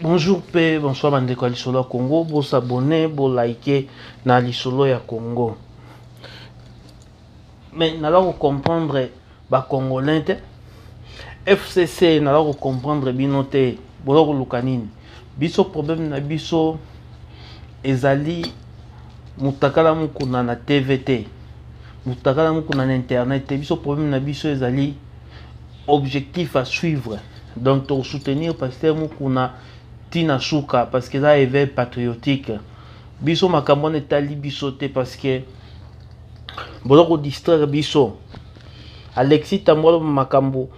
Bonjour pe bonsoir bandeko ya lisolo ya Congo, bo s'abonner, bo liker na lisolo ya Congo. Mais nala ko comprendre ba congolais te. FCC nala ko comprendre bino te. Boza koluka nini? Biso problème na biso ezali mutakala mukuna na TV te. Mutakala mukuna na internet te. Biso problème na biso ezali objectif à suivre donc to soutenir pasteur mukuna tina suka parce que eza éveil patriotique biso makambo wana etali biso te parce que boza kodistraire biso alexis tambwalo makambo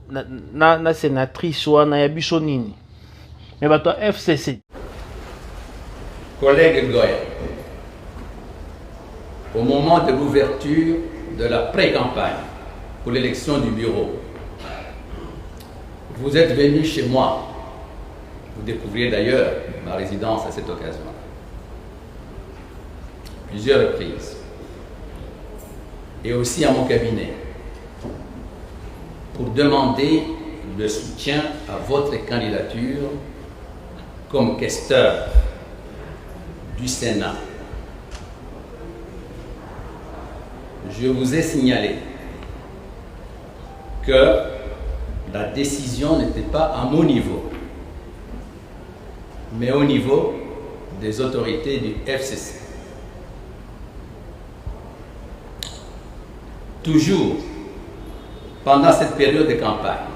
na, na, na sénatrice wana ya biso nini me bato ya fcc. Collègue Goya, au moment de l'ouverture de la pré-campagne pour l'élection du bureau, vous êtes venu chez moi. Vous découvriez d'ailleurs ma résidence à cette occasion. Plusieurs reprises. Et aussi à mon cabinet. Pour demander le soutien à votre candidature comme questeur du Sénat. Je vous ai signalé que la décision n'était pas à mon niveau, mais au niveau des autorités du FCC. Toujours pendant cette période de campagne,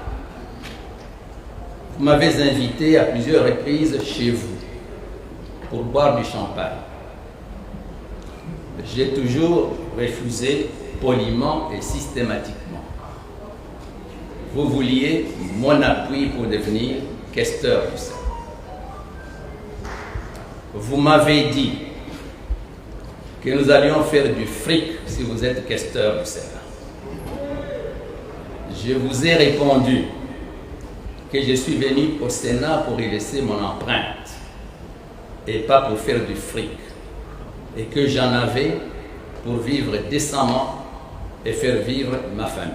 vous m'avez invité à plusieurs reprises chez vous pour boire du champagne. J'ai toujours refusé poliment et systématiquement. Vous vouliez mon appui pour devenir questeur du Sénat. Vous m'avez dit que nous allions faire du fric si vous êtes questeur du Sénat. Je vous ai répondu que je suis venu au Sénat pour y laisser mon empreinte et pas pour faire du fric, et que j'en avais pour vivre décemment et faire vivre ma famille.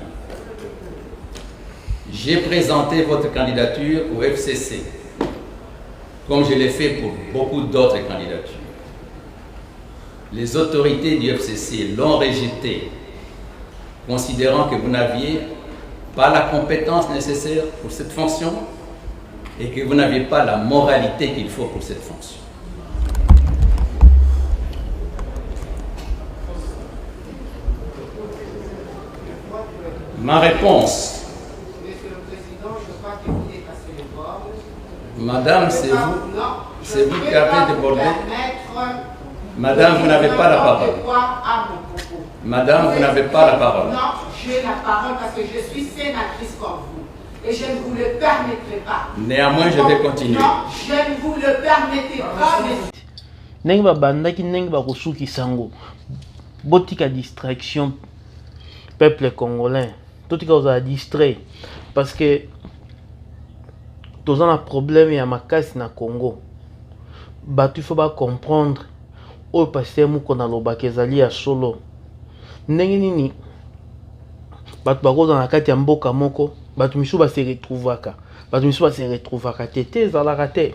J'ai présenté votre candidature au FCC, comme je l'ai fait pour beaucoup d'autres candidatures. Les autorités du FCC l'ont rejeté, considérant que vous n'aviez pas la compétence nécessaire pour cette fonction et que vous n'aviez pas la moralité qu'il faut pour cette fonction. Ma réponse. Madame, c'est vous, c'est vous qui avez débordé. Madame, vous n'avez pas la parole. Madame, vous n'avez pas la parole. Non, j'ai la parole parce que je suis sénatrice comme vous. Et je ne vous le permettrai pas. Néanmoins, je vais continuer. Non, je ne vous le permettrai pas, monsieur. Ndenge babandaki, ndenge bakosukisa yango. Botika distraction, peuple congolais. Totika kozala distrait parce que toza na problème ya makasi na Congo. Bato il faut ba comprendre oyo pasteur Mukona alobaka ezali ya solo. Ndenge nini bato bakozala na kati ya mboka moko, bato misusu ba se retrouvaka, bato misusu ba se retrouvaka te, te ezalaka te.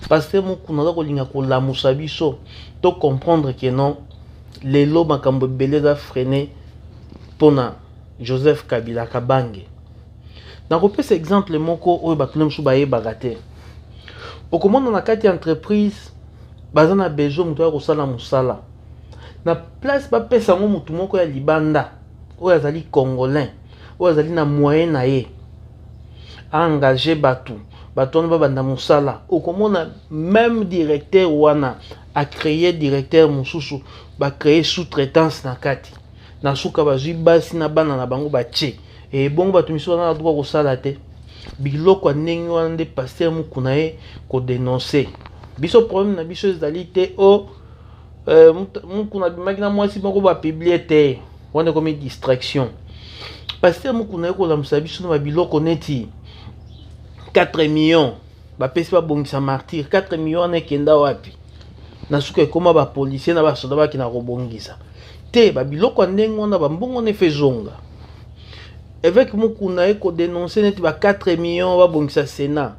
Pasteur Mukuna aza kolinga kolamusa biso to comprendre que non, lelo makambo ebele eza freine mpona Joseph Kabila Kabange. Nakopesa exemple moko oyo bato mosusu bayebaka te. Okomona na kati ya entreprise baza na besoin moto ya kosala mosala, na place bapesa yango motu moko ya libanda oyo azali congolais, oyo azali na moyen na ye aengage bato, bato wana babanda mosala. Okomona même directeur wana acréer directeur mosusu, bacréer sous-traitance na kati, na suka bazwi basi na bana na bango batie e bongo bato misusu wana na droit kosala te. Biloko ya ndenge wana nde pasteur Mukuna ye kodénoncer biso. Problème na biso ezali te o Mukuna abimaki na mwasi moko bapublier te, wana ekomi distraction. Pasteur Mukuna ye kolamusa biso na babiloko neti 4 millions bapesi babongisa martyr. 4 millions wana ekenda wapi? Na suka ekóma bapolicier na basoda bakenda kobongisa te. Babiloko ya ndenge wana, bambongo wana efe ezonga. Évêque Mukuna ye kodénoncer neti ba 4 millions babongisa Sénat.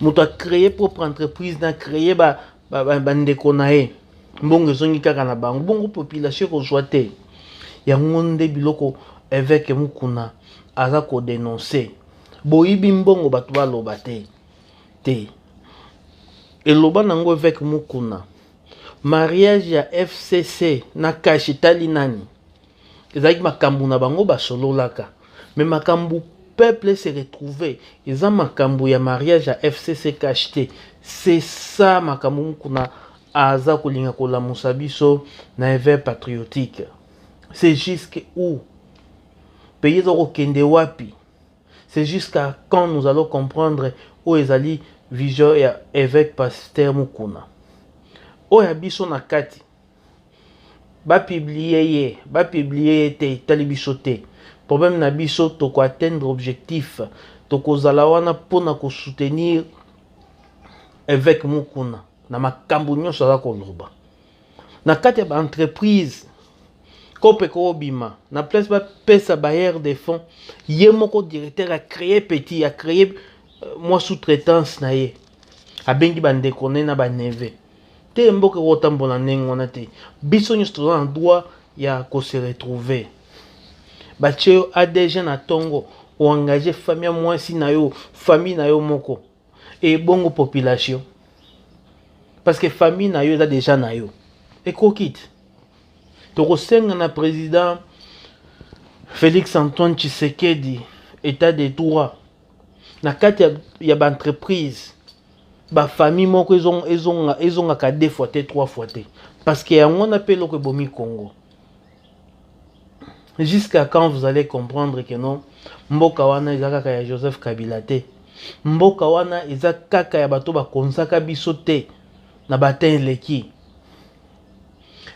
Moto a créer propre entreprise na créer ba bandeko na ye, mbongo ezongi kaka na bango, bongo population ekozwa te. Yango nde biloko évêque Mukuna aza kodénoncer. Boyibi mbongo, bato baloba te te. Eloba nango évêque Mukuna, mariage ya FCC na CACH etali nani? Ezalaki makambo na bango basololaka, mais makambo peuple se retrouve eza makambo ya mariage ya FCC CACH te. C'est ça makambo Mukuna aza kolinga kolamusa biso na éveil patriotique. C'est jusque où pays eza kokende wapi? C'est jusqu'à quand nous allons comprendre oyo ezali vision ya évêque pasteur Mukuna? Oyo ya biso na kati, bapublier ye, bapublier ye te, etali biso te. Problème na biso, tokoatteindre objectif, tokozala wana mpona kosoutenir évêque Mukuna na makambo nyonso aza koloba. Na kati ya baentreprise kope kobima na place, bapesa bailleur de fonds, ye moko directeur acréer petit, acréer mwa sous-traitance na ye, abengi bandeko ne na baneveux te. Mboka ekotambola ndenge wana te. Biso nyonso toza na droit ya kose retrouver. Batie yo ADG na ntongo, oengage famille ya mwasi na yo, famille na yo moko, ebongo population? Parce que famille na yo eza déjà na yo, ekoki te. Tokosenga na président Félix Antoine Tshisekedi, état de droit na kati ya baentreprise, bafamille moko ezongaka deux fois te, trois fois te, parce que yango wana mpe eloko ebomi Congo. Jusqu'à quand vous allez comprendre que non, mboka wana eza kaka ya Joseph Kabila te, mboka wana eza kaka ya bato bakonzaka biso te na batin eleki?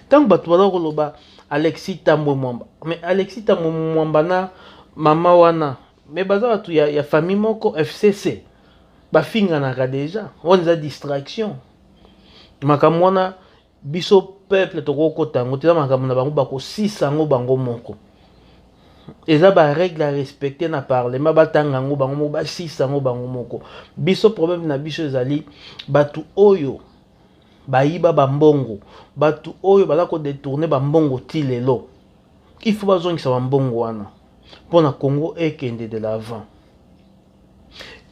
Ntango bato baza koloba Alexis Tambwe Mwamba, mais Alexis Tambwe Mwamba na mama wana, mais baza bato ya famille moko FCC, bafinganaka déjà. Wana eza distraction. Makambo wana, biso peuple tokokota yango te. Eza makambo na bango, bakosisa yango bango moko. Eza barègle ya respecte na parlement, batanga yango bango moko, basisa yango bango moko. Biso problème na biso ezali bato oyo bayiba bambongo, bato oyo baza kodétourner bambongo ti lelo. Il faut bazongisa bambongo wana mpona Congo ekende de l'avant.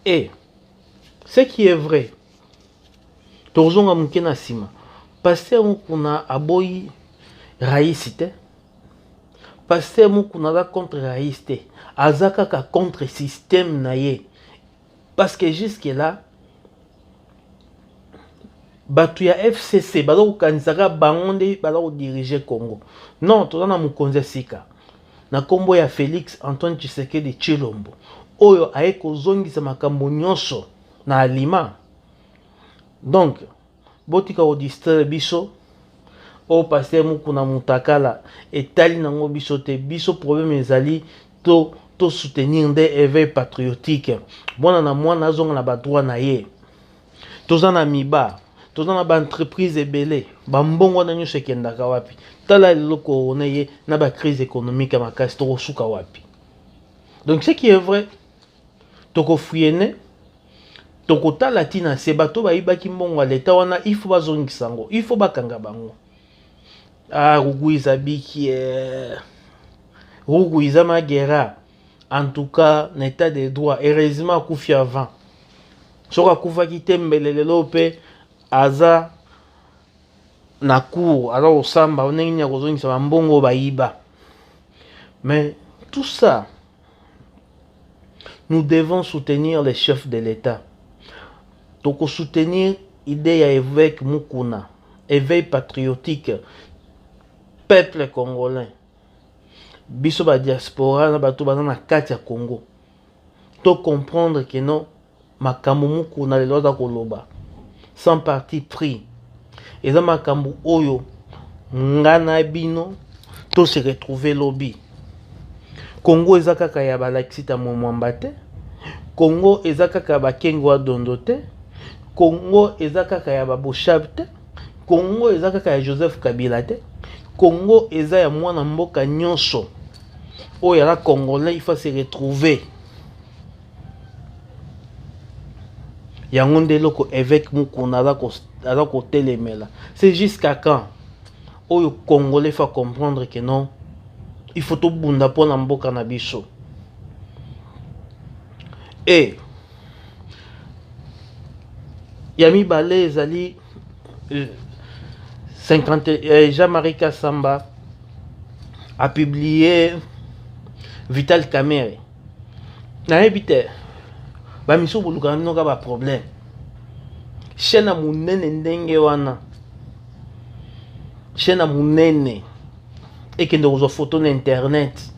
Et ce qui est vrai, tozonga moke na nsima, pasteur Mukuna aboyi raisi te. Pasteur Mukuna aza contre raisi te, aza kaka contre système na ye, parce que jusque là bato ya FCC baza kokanisaka bango nde baza kodiriger Congo. Non, toza na mokonzi ya sika na nkombo ya Félix Antoine Tshisekedi Tshilombo, oyo aye kozongisa makambo nyonso na alima. Donc botika kodistraire biso. Oyo pasteur Mukuna mutakala, etali nango biso te. Biso problème ezali to tosoutenir nde éveil patriotique, mwana na mwana azonga na badroit na ye. Toza na miba, toza na baentreprise ebele, bambongo wana nyonso ekendaka wapi? Tala lelo corona ye na bacrise économique ya makasi, tokosuka wapi? Donc ce qui est vrai, tokofouiner, tokotala ntina se bato bayibaki mbongo ya leta wana. Il faut bazongisa yango, il faut bakanga bango. Ah, Rugwiza biki eh. Rugwiza Magera, en tout cas na état de droit, heureusement akufi avant. Soki akufaki te, mbele lelo mpe aza na cour, aza kosamba ndenge nini akozongisa bambongo oyo bayiba. Mais tout ça, nous devons soutenir les chefs de l'État. Tokosoutenir idée ya évêque Mukuna, éveil patriotique, peuple congolais, biso badiaspora na bato baza na kati ya Congo, tocomprendre que non, makambo Mukuna lelo aza koloba sans parti pris eza makambo oyo nga na bino tose retrouve lobi. Congo eza kaka ya balakisi ta Mwamba te, Congo eza kaka ya bakengo wa Dondo te, Congo eza kaka ya baboshab te, Congo eza kaka ya Joseph Kabila te. Congo eza ya mwana mboka nyonso oyo aza congolais. Il faut se retrouver. Yango nde eloko évêque Mukuna aza kotelemela. C'est jusqu'à quand oyo Congolais faut comprendre que non, il faut tobunda mpona mboka na biso. E ya mibale ezali 50, Jean-Marie Kassamba a publié Vital Kamerhe. Nayebi te, bamiso bolukaka bino ka baproblème. Chaîne ya monene ndenge wana, chaîne ya monene ekende kozwa photo na internet,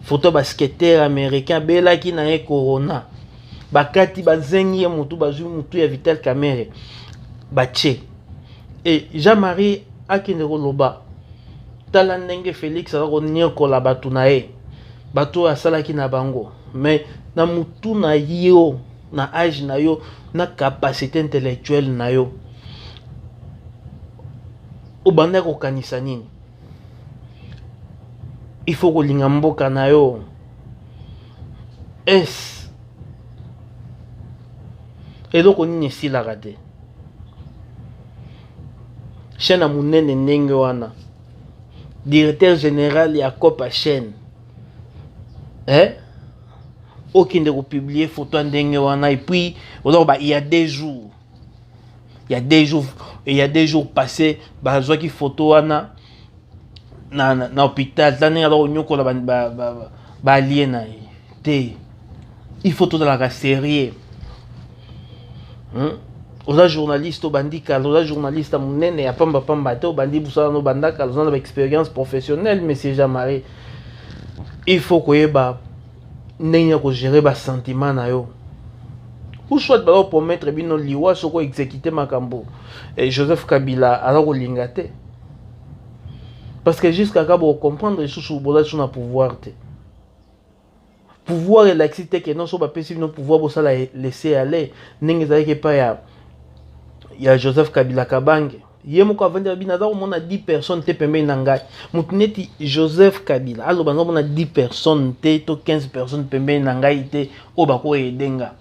photo ya basketteur américain abelaki na ye corona, bakati bazengi ye motu, bazwi motu ya Vital Kamerhe batie. E Jean-Marie akende koloba, tala ndenge Félix aza koniokola bato na ye, bato oyo asalaki na bango. Mais na motu na yo, na age na yo, na capacité intellectuelle na yo, obandaki kokanisa nini? Il faut kolinga mboka na yo. Es eloko nini esilaka te? Chaîne ya monene ndenge wana, directeur général ya copa chaîne, eh? Okende kopublier photo ya ndenge wana, et puis oza il y a 2 jours, il y a 2 jours, il y a 2 jours passé, bazwaki photo wana na hôpital. Ta ndenge aza konyokola baalie na ye te. Il faut tozalaka sérieux, Oza journaliste, obandi kala, oza journaliste ya monene ya pambapamba te. Obandi mosala no, obanda kala, oza na baexpérience professionnelle. Monsieur Jean-Marie, il faut koyeba ndenge ya kogérer basentiment na yo, ou soit baza kopromettre bino liwa soki oexécute makambo Joseph Kabila aza kolinga te, parce que jusqu'à ka bokocomprendre lisusu, boza lisusu na pouvoir te. Pouvoir elakisi te ke nyonso bapesi bino pouvoir, bosala laisser aller ndenge ezalaki epai ya Joseph Kabila Kabange. Ye moko avandi, abi: "Naza komona 10 personnes te pembeni na ngai." Motu neti Joseph Kabila aloba: "Naza komona 10 personnes te to 15 personnes pembeni na ngai te oyo bakoaider nga."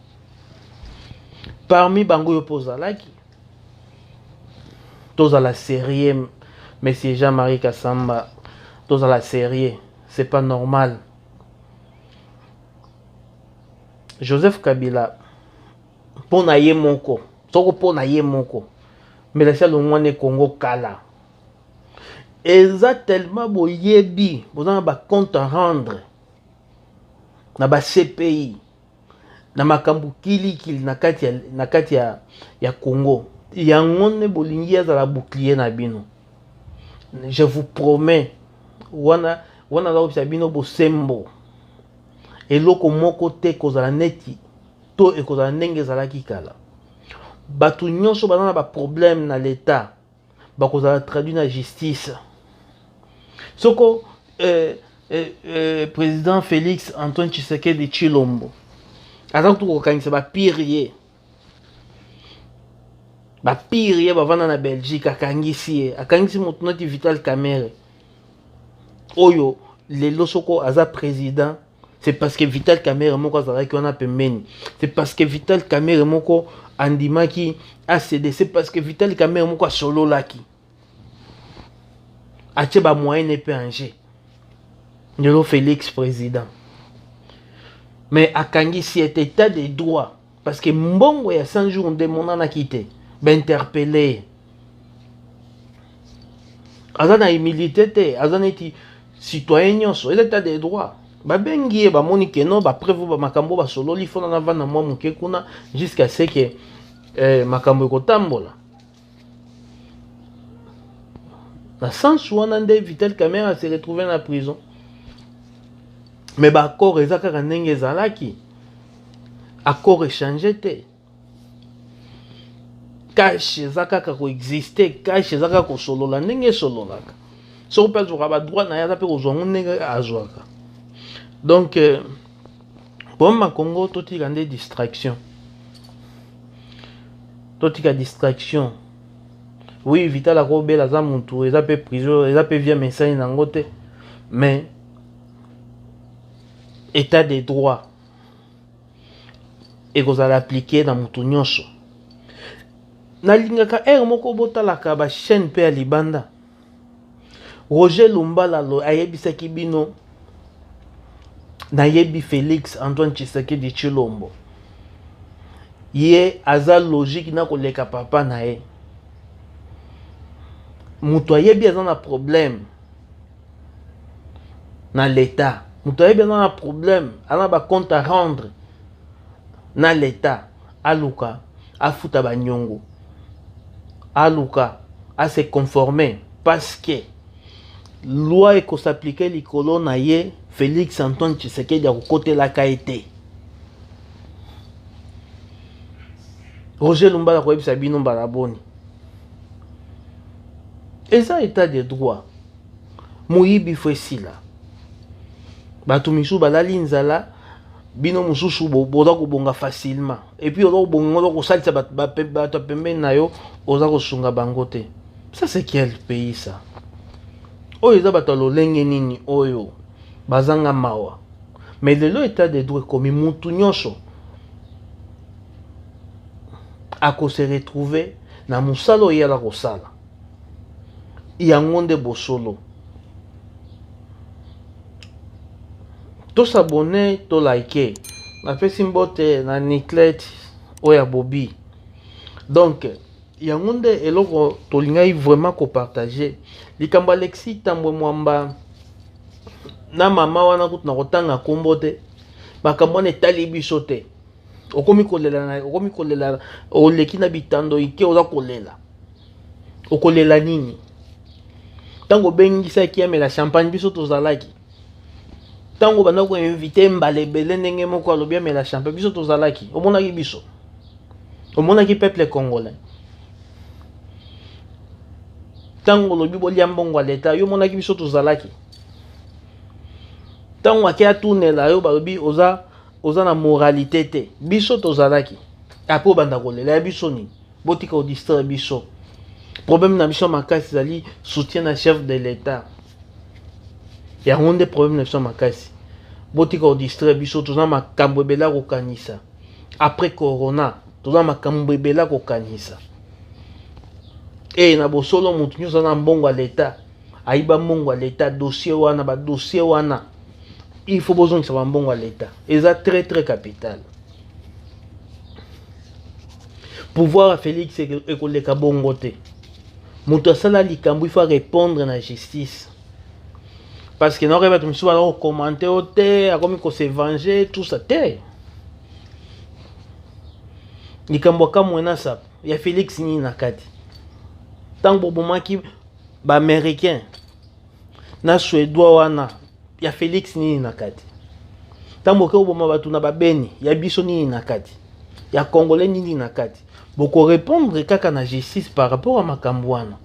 Parmi bango oyo mpo ozalaki. Tozala sérieux, monsieur Jean-Marie Kasamba, tozala sérieux, c'est pas normal. Joseph Kabila, mpo na ye moko, soko mpo na ye moko, mbela si alongwani Kongo kala. Eza tellement boyebi boza na bacompte à rendre na baCPI na makambo kilikili na kati ya Congo. Yango nde bolingi azala bouclier na bino. Je vous promets, wana wana aza kopesa bino bosembo, eloko moko te kozala neti to ekozala ndenge ezalaki kala. Bato nyonso baza na baproblème na l'État bakozala traduit na justice. Soko président Félix Antoine Tshisekedi Tshilombo aza kutu kokangisa bapire ye, bapire ye bavanda na Belgique, akangisi ye, akangisi moto neti Vital Kamerhe oyo lelo soko aza président, c'est parce que Vital Kamerhe moko azalaki wana pembeni, c'est parce que Vital Kamerhe moko andimaki acd, c'est parce que Vital Kamerhe moko asololaki, atie bamoyen mpe en jeu. Lelo Félix président, mais akangisi ete état de droit, parce que mbongo ya 100 jours nde emonanaki te. Bainterpeller ye, aza na humilité te, aza neti citoyen nyonso. Eza état de droit. Babengi ye, bamoni ke non, bapreuve, bamakambo basololi, fona navanda mwa moke kuna jusqu'à ce que makambo ekotambola na sens wana. Nde Vital Kamerhe se retrouve na prison, mais baaccord eza kaka ndenge ezalaki, accord échange te. CACH eza kaka koexiste, CACH eza kaka kosolola ndenge esololaka. Soki mpe azwaka badroit na ye, aza mpe kozwa yango ndenge azwaka. Donc bomma Congo, totika nde distraction, totika distraction. Oui, Vital akobela, aza motu, eza mpe prison, eza mpe via mesani nango te, mais état de droit. Ekozala appliqué na moto nyonso. Nalingaka heure moko botalaka ba chaîne pe ya libanda. Roger Lumbala ayebisaki bino nayebi Felix Antoine Tshisekedi Tshilombo. Ye aza logique na koleka papa na ye. Moto ayebi aza na problème na l'État. Moto ayebi aza na problème, aza na ba compte à rendre na l'État. Aluka afuta ba nyongo. Aluka a se conformer parce que loi eko s'appliquer likolo na ye. Félix Antoine Tshisekedi akokotelaka ye te. Roger Lumbala koyebisa bino mbala boni. Eza état de droit. Moyibi fo esila. Bato misusu balali nzala, bino mosusu boza kobonga facilement. Et puis oza kobonga, oza kosalisa bato ya pembeni na yo, oza kosunga bango te. Ça c'est quel pays ça? Oyo eza bato ya lolenge nini oyo bazanga mawa. Mais lelo état de droit ekomi mutu nyonso ako se retrouver na mosala oyo ye ala kosala. Yango nde bosolo. To s'abonner, to liker. Napesi mbote na Niclette oyo ya Bobby. Donc yango nde eloko tolingaki vraiment ko partager. Likambo Alexis Tambwe Mwamba na mama wana kutu na kotanga kombo te. Makambo wana etali biso te. Okomi kolela na, okomi kolela, oleki na bitando ike oza kolela. Okolela nini? Tango obengisaki amela champagne biso tozalaki. Tango banda ko inviter mbala ebele ndenge moko alobi amela champagne biso tozalaki. Omonaki biso. Omonaki peuple congolais. Tango olobi bolia mbongo ya l'État, yo omonaki biso tozalaki. Tango ake atunela yo balobi oza na moralité te. Biso tozalaki. Après obanda kolela ya biso nini? Botika ko distraire biso. Problème na biso makasi ezali soutien na chef de l'État. Yango nde problème na biso makasi. Botika ko distraire biso, toza makambo ebele ya kokanisa. Après corona, toza makambo ebele ya kokanisa. E na bosolo moto nyonso aza na mbongo ya l'État. Ayiba mbongo ya l'État, dossier wana, ba dossier wana. Il faut bozongisa ba mbongo ya l'État. Eza très très capital. Pouvoir ya Félix ekoleka bongo te. Moto asala likambo, il faut répondre na justice. Parce que nakoyeba bato mosusu baza kocommenter o te, akomi ko se venger, tout ça te. Likambo ya Kamwena Sapu ya Félix nini na kati. Ntango bobomaki ba américain na suédois wana ya Félix nini na kati. Ntango boke koboma bato na babeni ya biso nini na kati, ya congolais nini na kati. Boko répondre kaka na justice par rapport à makambo wana.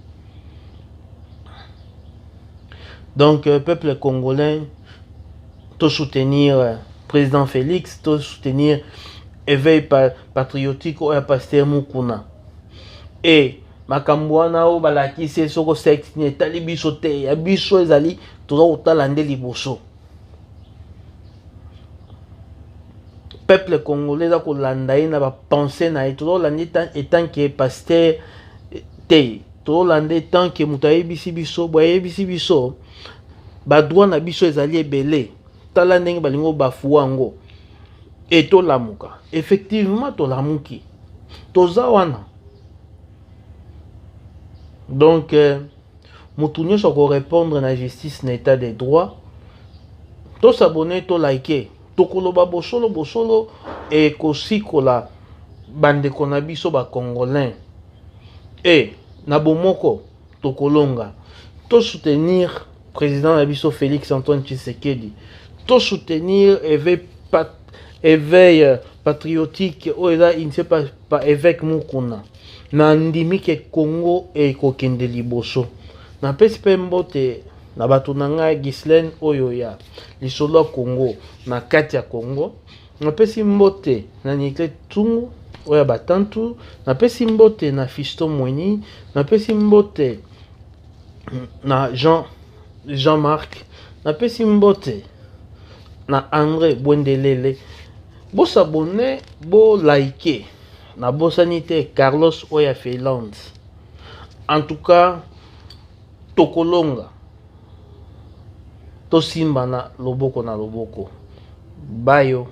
Donc peuple congolais, to soutenir président Félix, to soutenir éveil patriotique oyo ya pasteur Mukuna. Et makambo wana oyo balakisi soko sexe ni etali biso te, ya biso ezali toza kotala nde liboso. Peuple congolais eza kolanda ye na ba pensée na ye, toza kolanda ye en tant que pasteur te, tozolanda ye tant que moto ayebisi biso, boye ayebisi biso ba droit na biso ezali ebele. Tala ndenge balingi obafuwa yango. E tolamuka. Effectivement tolamuki. Toza wana. Donc moto nyonso ako répondre na justice na état de droit. To s'abonner, to liker. Tokoloba bosolo bosolo ekosikola bandeko na biso ba congolais. E na bomoko tokolonga. To soutenir président na biso Félix Antoine Tshisekedi. To soutenir éveil patriotique oyo eza initié par évêque Mukuna. Na ndimi ke Congo ekokende liboso. Napesi pe mbote na bato na ngai Ghislaine oyo ya lisolo ya Congo na kati ya Congo. Napesi mbote na Nikle Tungu oyo ya batantu. Napesi mbote na Fiston Mweni. Napesi mbote na Jean-Marc. Napesi mbote na André Bwendelele. Bo s'abonner, bo liker. Nabosani te Carlos oyo ya Finlande. En tout cas, tokolonga. Tosimbana loboko na loboko. Bayo.